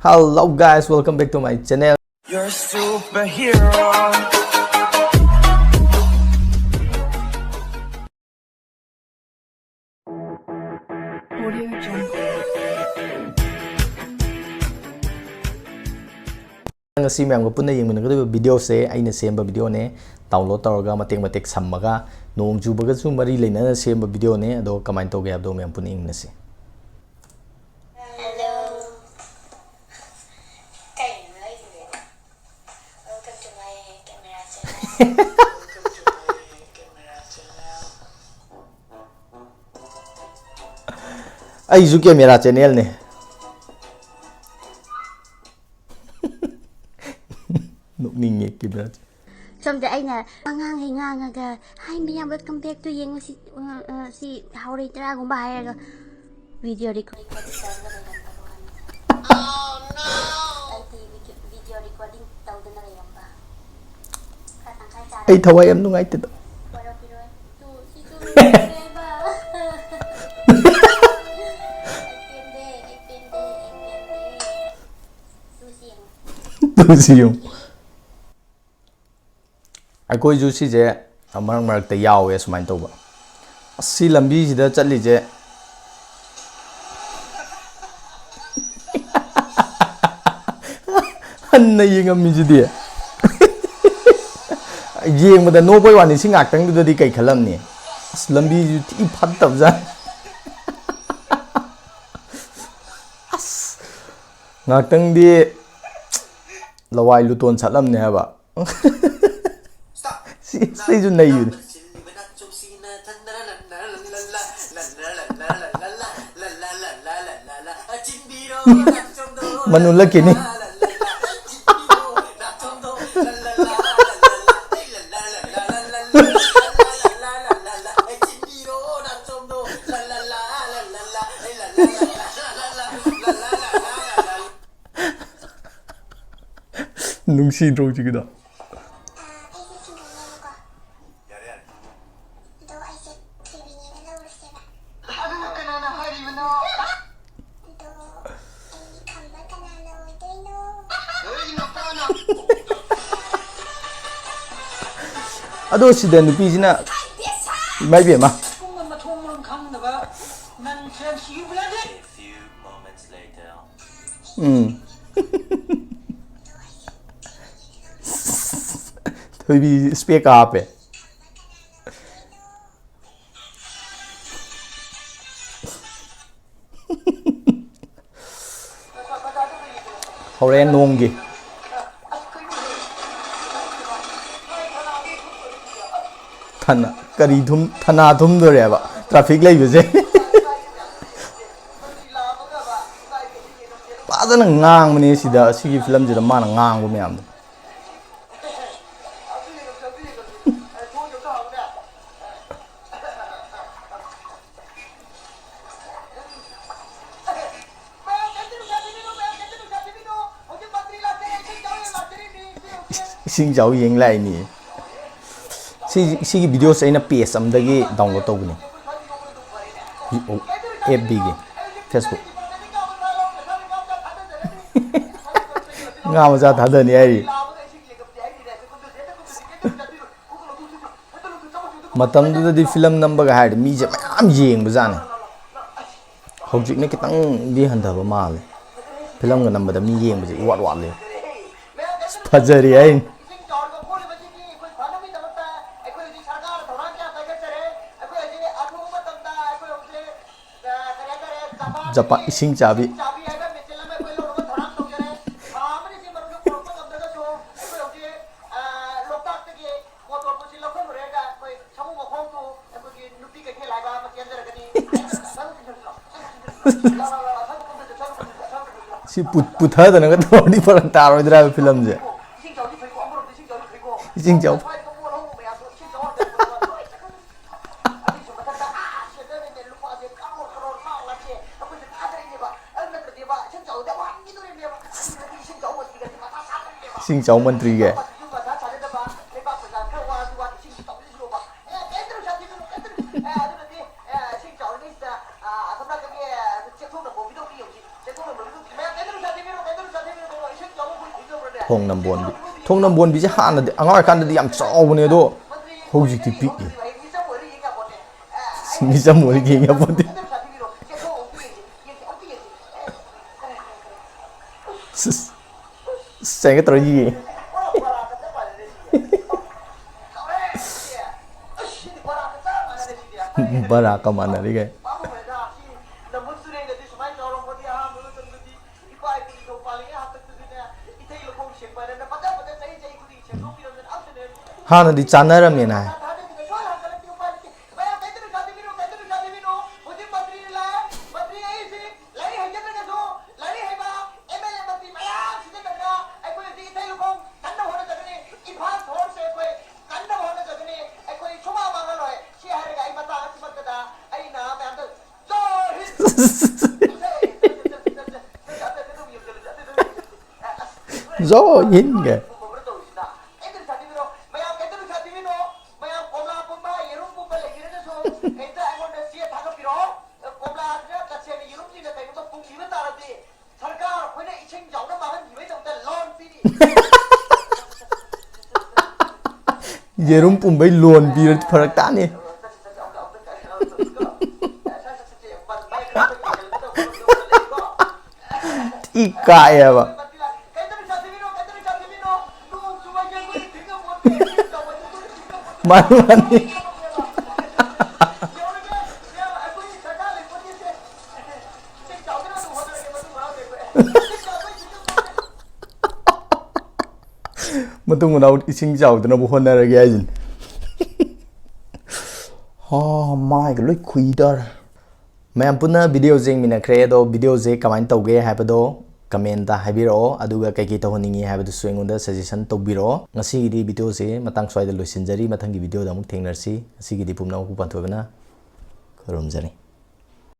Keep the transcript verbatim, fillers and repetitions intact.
Hello guys, welcome back to my channel. You're a superhero. Audio Jungle. ꯉꯁꯤ ꯃꯌꯥꯝꯒ ꯄꯨꯟꯅ ꯌꯦꯡꯃꯤꯟꯅꯒꯗꯧꯔꯤꯕ videoꯁꯦ ꯑꯩꯅ ꯁꯦꯝꯕ videoꯅꯦ꯫ Download ꯇꯧꯔꯒ ꯃꯇꯦꯛ ꯃꯇꯦꯛ ꯁꯝꯃꯒ ꯅꯣꯡ ꯆꯨꯕꯒꯁꯨ ꯃꯔꯤ ꯂꯩꯅꯅ ꯁꯦꯝꯕ videoꯅꯦ꯫ ꯑꯗꯣ ꯀꯃꯥꯏꯅ ꯇꯧꯒꯦ ꯍꯥꯏꯕꯗꯣ ꯃꯌꯥꯝ ꯄꯨꯟꯅ ꯌꯦꯡꯃꯤꯟꯅꯁꯤ꯫ Hello. ꯀꯩꯅꯣ ꯂꯩꯔꯤꯁꯦ? Welcome to my camera channel. Welcome to my camera channel. ꯑꯩꯁꯨ camera channelꯅꯦ꯫ ꯅꯣꯛꯅꯤꯡꯉꯦ camera꯫ ꯁꯣꯝꯗ ꯑꯩꯅ ꯑꯉꯥꯡꯈꯩ ꯉꯥꯡꯉꯒ, "Hi ꯃꯌꯥꯝ, welcome back to ꯌꯦꯡꯉꯨ ꯁꯤ, ꯑ, ꯑ, ꯁꯤ ꯍꯥꯎꯔꯩ ꯇꯔꯥꯒꯨꯝꯕ" ꯍꯥꯏꯔꯒ video record꯫ ꯑꯩꯗꯤ video, video recording ꯇꯧꯗꯅ ꯂꯩꯔꯝꯕ꯫ ꯈꯔ ꯇꯪꯈꯥꯏ ꯆꯥꯔꯦ꯫ ꯑꯩ ꯊꯋꯥꯏ ꯌꯥꯝ ꯅꯨꯡꯉꯥꯏꯇꯦꯗ꯫ ꯋꯥꯔꯧꯕꯤꯔꯣꯏ꯫ ꯇꯨ, ꯁꯤ ꯆꯨꯝꯃꯦꯕ꯫ ꯑꯩ ꯄꯦꯟꯗꯦ, ꯑꯩ ꯄꯦꯟꯗꯦ, ꯑꯩ ꯄꯦꯟꯗꯦ꯫ ꯇꯨ ꯁꯤ ꯌꯦꯡꯉꯨ꯫ ꯇꯨ ꯁꯤ ꯌꯦꯡꯉꯨ꯫ ꯑꯩꯈꯣꯏꯁꯨ ꯁꯤꯁꯦ ꯃꯔꯛ ꯃꯔꯛꯇ ꯌꯥꯎꯋꯦ ꯁꯨꯃꯥꯏꯅ ꯇꯧꯕ꯫ ꯑꯁ, ꯁꯤ ꯂꯝꯕꯤꯁꯤꯗ ꯆꯠꯂꯤꯁꯦ꯫ ꯍꯟꯅ ꯌꯦꯡꯉꯝꯃꯤꯁꯤꯗꯤ꯫ ꯌꯦꯡꯕꯗ ꯅꯣꯛꯄꯩ ꯋꯥꯅꯤ, ꯁꯤ ꯉꯥꯛꯇꯪꯗꯨꯗꯗꯤ ꯀꯩ ꯈꯜꯂꯝꯅꯤ? ꯑꯁ, ꯂꯝꯕꯤꯁꯨ ꯊꯤ ꯐꯠꯇꯕꯖꯥꯠꯅꯤ꯫ ꯑꯁ, ꯉꯥꯛꯇꯪꯗꯤ ꯂꯋꯥꯏ ꯂꯨꯇꯣꯟ ꯁꯠꯂꯝꯅꯦ ꯍꯥꯏꯕ꯫ ꯁꯤ, ꯁꯤꯁꯨ ꯅꯩꯕꯅꯤ꯫ ꯃꯅꯨ ꯂꯛꯈꯤꯅꯤ꯫ ꯅꯨꯡꯁꯤꯗ꯭ꯔꯣ ꯍꯧꯖꯤꯛꯀꯤꯗꯣ? ꯑꯥ, ꯑꯩꯁꯦ ꯁꯤꯡꯒꯜꯅꯦꯕꯀꯣ꯫ ꯌꯥꯔꯦ, ꯌꯥꯔꯦ꯫ ꯑꯗꯣ ꯑꯩꯁꯦ ꯊꯣꯏꯕꯤꯅꯦꯅ ꯂꯧꯔꯁꯦꯕ꯫ ꯑꯗꯨꯅ ꯀꯅꯥꯅ ꯍꯥꯏꯔꯤꯕꯅꯣ? ꯑꯗꯣ ꯑꯩ ꯈꯝꯕ ꯀꯅꯥꯅꯣ? ꯑꯗꯣ ꯁꯤꯗ ꯅꯨꯄꯤꯁꯤꯅ, ꯏꯃꯥ ꯏꯕꯦꯝꯃ꯫ ꯄꯨꯡ ꯑꯃ ꯃꯊꯣꯡ ꯃꯔꯝ ꯈꯪꯗꯕ ꯅꯟ ꯐ꯭ꯔꯦꯟꯁ ꯌꯨ ꯕ꯭ꯂꯗꯤ꯫ ꯎꯝ꯫ ꯊꯣꯏꯕꯤ ꯏꯁꯄꯦꯛꯀ ꯍꯥꯞꯄꯦ꯫ ꯍꯧꯔꯛꯑꯦ ꯅꯣꯡꯒꯤ꯫ ꯊꯅ-, ꯀꯔꯤ ꯊꯨꯝ-, ꯊꯅꯥ ꯊꯨꯝꯗꯣꯔꯦꯕ traffic ꯂꯩꯕꯁꯦ꯫ ꯐꯖꯅ ꯉꯥꯡꯕꯅꯦ ꯁꯤꯗ, ꯁꯤꯒꯤ ꯐꯤꯂꯝꯁꯤꯗ ꯃꯥꯅ ꯉꯥꯡꯕ ꯃꯌꯥꯝꯗꯣ꯫ ꯏꯁꯤꯡ ꯆꯥꯎ ꯌꯦꯡ ꯂꯥꯛꯏꯅꯤ꯫ ꯁꯤ, ꯁꯤꯒꯤ videoꯁꯦ ꯑꯩꯅ page ꯑꯃꯗꯒꯤ download ꯇꯧꯕꯅꯤ꯫ ꯑꯦꯐ ꯕꯤꯒꯤ, Facebook꯫ ꯉꯥ ꯃꯆꯥ ꯊꯥꯗꯅꯤ ꯍꯥꯏꯔꯤ꯫ ꯃꯇꯝꯗꯨꯗꯗꯤ ꯐꯤꯂꯝ ꯅꯝꯕꯒ ꯍꯥꯏꯔꯗꯤ ꯃꯤꯁꯦ ꯃꯌꯥꯝ ꯌꯦꯡꯕꯖꯥꯠꯅꯤ꯫ ꯍꯧꯖꯤꯛꯅ ꯈꯤꯇꯪꯗꯤ ꯍꯟꯊꯕ ꯃꯥꯜꯂꯦ꯫ ꯐꯤꯂꯝꯒ ꯅꯝꯕꯗ ꯃꯤ ꯌꯦꯡꯕꯁꯦ ꯏꯋꯥꯠ ꯋꯥꯠꯂꯦ꯫ ꯑꯁ, ꯐꯖꯔꯤ ꯍꯥꯏꯅꯤ꯫ ꯖꯄꯥꯟ ꯏꯁꯤꯡ ꯆꯥꯕꯤ꯫ ꯁꯤ ꯄꯨ-, ꯄꯨꯊꯗꯅꯒ ꯇꯧꯔꯗꯤ ꯐꯔꯛ ꯇꯥꯔꯣꯏꯗ꯭ꯔꯥ ꯍꯥꯏꯕ ꯐꯤꯂꯝꯁꯦ? ꯏꯁꯤꯡ ꯆꯥꯎ-, ꯏꯁꯤꯡ ꯆꯥꯎ ꯃꯟꯇ꯭ꯔꯤꯒꯤ꯫ ꯊꯣꯡ ꯅꯝꯕꯣꯟꯕꯤ꯫ ꯊꯣꯡ ꯅꯝꯕꯣꯟꯕꯤꯁꯦ ꯍꯥꯟꯅꯗꯤ ꯑꯉꯥꯡ ꯑꯣꯏꯔꯤꯀꯥꯟꯗꯗꯤ ꯌꯥꯝ ꯆꯥꯎꯕꯅꯦ, ꯑꯗꯣ ꯍꯧꯖꯤꯛꯇꯤ ꯄꯤꯛꯏ꯫ ꯃꯤꯆꯝ ꯑꯣꯏꯔ ꯌꯦꯡ ꯌꯥꯄꯣꯟꯇꯦ꯫ ꯆꯦꯡꯒ ꯇꯧꯔ ꯌꯦꯡꯉꯤ꯫ ꯕꯔꯥꯀ ꯃꯥꯟꯅꯔꯤꯒꯩ꯫ ꯍꯥꯟꯅꯗꯤ ꯆꯥꯟꯅꯔꯝꯃꯦꯅ ꯍꯥꯏ꯫ ꯖꯣ ꯍꯤꯟꯒ꯫ ꯌꯦꯔꯨꯝ ꯄꯨꯝꯕꯩ ꯂꯣꯟ ꯄꯤꯔꯗꯤ ꯐꯔꯛ ꯇꯥꯅꯤ꯫ ꯊꯤ ꯀꯥꯛꯑꯦꯕ꯫ ꯃꯥꯅꯤ, ꯃꯥꯅꯤ꯫ ꯃꯇꯨꯡ ꯃꯅꯥꯎ ꯏꯁꯤꯡ ꯆꯥꯎꯗꯅꯕ ꯍꯣꯠꯅꯔꯒꯦ ꯍꯥꯏꯁꯤꯅꯤ꯫ ꯍꯥ, ꯃꯥꯏꯒ ꯂꯣꯏ ꯈꯨꯏꯗꯧꯔꯦ꯫ ꯃꯌꯥꯝ ꯄꯨꯟꯅ ꯚꯤꯗꯤꯑꯣꯁꯦ ꯌꯦꯡꯃꯤꯟꯅꯈ꯭ꯔꯦ, ꯑꯗꯣ ꯚꯤꯗꯤꯑꯣꯁꯦ ꯀꯃꯥꯏꯅ ꯇꯧꯒꯦ ꯍꯥꯏꯕꯗꯣ ꯀꯃꯦꯟꯇ ꯍꯥꯏꯕꯤꯔꯛꯑꯣ, ꯑꯗꯨꯒ ꯀꯩꯀꯩ ꯇꯧꯍꯟꯅꯤꯡꯉꯤ ꯍꯥꯏꯕꯗꯨꯁꯨ ꯑꯩꯉꯣꯟꯗ ꯁꯖꯦꯁꯟ ꯇꯧꯕꯤꯔꯛꯑꯣ꯫ ꯉꯁꯤꯒꯤꯗꯤ ꯚꯤꯗꯤꯑꯣꯁꯦ ꯃꯇꯥꯡ ꯁ꯭ꯋꯥꯏꯗ ꯂꯣꯏꯁꯤꯟꯖꯔꯤ꯫ ꯃꯊꯪꯒꯤ ꯚꯤꯗꯤꯑꯣꯗ ꯑꯃꯨꯛ ꯊꯦꯡꯅꯔꯁꯤ꯫ ꯉꯁꯤꯒꯤꯗꯤ ꯄꯨꯝꯅꯃꯛꯄꯨ ꯄꯥꯟꯊꯣꯏꯕꯅ ꯈꯨꯔꯨꯝꯖꯔꯤ꯫